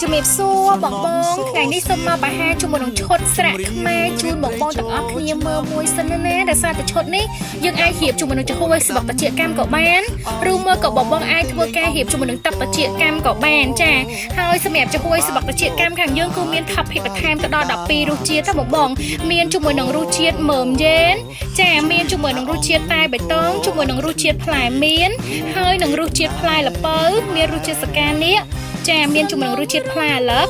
ជំរាបសួរបងបងថ្ងៃនេះសូមមកបង្ហាញជាមួយនឹងឈុតស្រាក់ខ្មែរជូនបងបងទាំងអស់គ្នាមើលមួយសិនណាដោយសារតែឈុតនេះយើងអាចរៀបជាមួយនឹងចំហួយស្បុកតិចកម្មក៏បានឬមួយក៏បងបងអាចធ្វើការរៀបជាមួយនឹងទឹកតិចកម្មក៏បានចាហើយសម្រាប់ចំហួយស្បុកតិចកម្មខាងយើងគឺមាន topping បន្ថែមទៅដល់12រសជាតិណាបងបងមានជាមួយនឹងរសជាតិមើមយ៉ែនចាមានជាមួយនឹងរសជាតិតែបៃតងជាមួយនឹងរសជាតិផ្លែមៀនហើយនឹងរសជាតិផ្លែល្ពៅមានរសជាតិសកានៀក ចាមានជាមួយនឹងរសជាតិផ្លែអាលឹក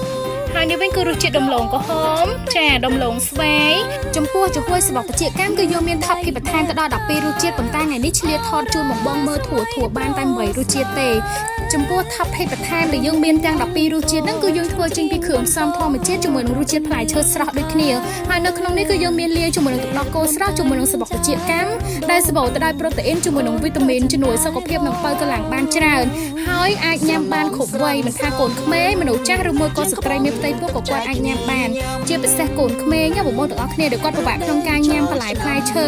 ហើយនេះវិញគឺរសជាតិដំឡូងក្រហមចាដំឡូងស្វាយចំពោះចំហួយសបុកតិចកម្មគឺយកមានថប់ពីបន្ថែមទៅដល់12រសជាតិប៉ុន្តែថ្ងៃនេះឆ្លៀតថតជូនបងបងមើលធួធួបានតែ8រសជាតិទេចំពោះថប់ភេទបន្ថែមដែលយើងមានទាំង12រសជាតិហ្នឹងគឺយើងធ្វើចេញពីគ្រឿងផ្សំធម្មជាតិជាមួយនឹងរសជាតិផ្លែឈើស្រស់ដូចគ្នាហើយនៅក្នុងនេះគឺយើងមានលាយជាមួយនឹងទឹកដោះគោស្រស់ជាមួយនឹងសបុកតិចកម្មដែលសម្បូរទៅដោយប្រូតេអ៊ីនជាមួយនឹងវីតាមីនជំនួយសុខភាពនិងបើកម្លាំងបានច្រើនហើយអាចញ៉ាំបានគ្រប់វ័យមិនថាកូនក្មេងមនុស្សចាស់ឬមួយក៏ស្ត្រីមានផ្ទៃពោះក៏គាត់អាចញ៉ាំបានជាពិសេសកូនក្មេងណាបងប្អូនទាំងអស់គ្នាដែលគាត់ពិបាកក្នុងការញ៉ាំបន្លែផ្លែឈើ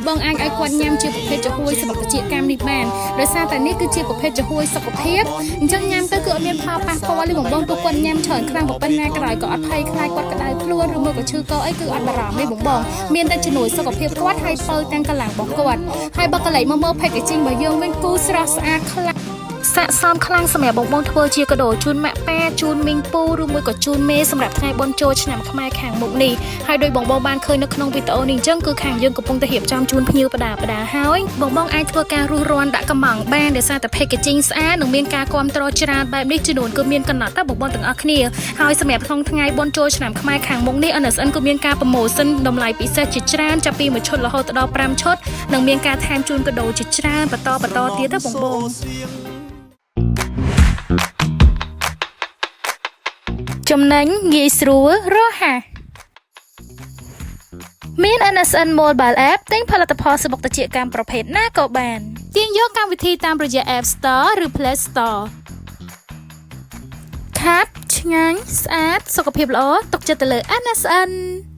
បងអាចឲ្យគាត់ញ៉ាំជាប្រភេទចំហួយសបុកតិចកម្មនេះបានដោយសារតែនេះគឺជាប្រភេទចំហួយសុខភាពអញ្ចឹងញ៉ាំទៅគឺអត់មានផលប៉ះពាល់ទេបងបងទោះគាត់ញ៉ាំច្រើនខ្លាំងប៉ុណ្ណាក៏ដោយក៏អត់ភ័យខ្លាចគាត់ក្តៅខ្លួនឬមួយក៏ឈឺកអីគឺអត់បារម្ភទេបងបងមានតែជំនួយសុខភាពគាត់ហើយបើទាំងកម្លាំងរបស់គាត់ហើយបើកន្លែងមកមើល packaging របស់យើងវិញគូស្រស់ស្អាតខ្លាំង ស័កសមខ្លាំងសម្រាប់បងបងធ្វើជាកដោជូនម៉ាក់ប៉ាជូនមីងពូឬមួយក៏ជូនមេសម្រាប់ថ្ងៃបុណ្យចូលឆ្នាំខ្មែរខាងមុខនេះហើយដោយបងបងបានឃើញនៅក្នុងវីដេអូនេះអញ្ចឹងគឺខាងយើងកំពុងតែរៀបចំជូនភ្ញៀវបដាបដាហើយបងបងអាចធ្វើការរុះរាន់ដាក់កំងបានដោយសារតែ packaging ស្អាតនិងមានការគាំទ្រច្រើនបែបនេះចំនួនគឺមានកំណត់តែបងបងទាំងអស់គ្នាហើយសម្រាប់ក្នុងថ្ងៃបុណ្យចូលឆ្នាំខ្មែរខាងមុខនេះ NSN ក៏មានការ promotion តម្លៃពិសេសជាច្រើនចាប់ពី1ឈុតរហូតដល់5ឈុតនិងមានការថែមជូនកដោជាច្រើនបន្តបន្តទៀតណាបងបង ចំណេញងាយស្រួលរហ័សមាន NSN Mobile App ទិញផលិតផលសបុកតិចកម្មប្រភេទណាក៏បានទាញយកកម្មវិធីតាមរយៈ App Store ឬ Play Store ខាប់ឆ្ងាញ់ស្អាតសុខភាពល្អទុកចិត្តទៅលើ NSN។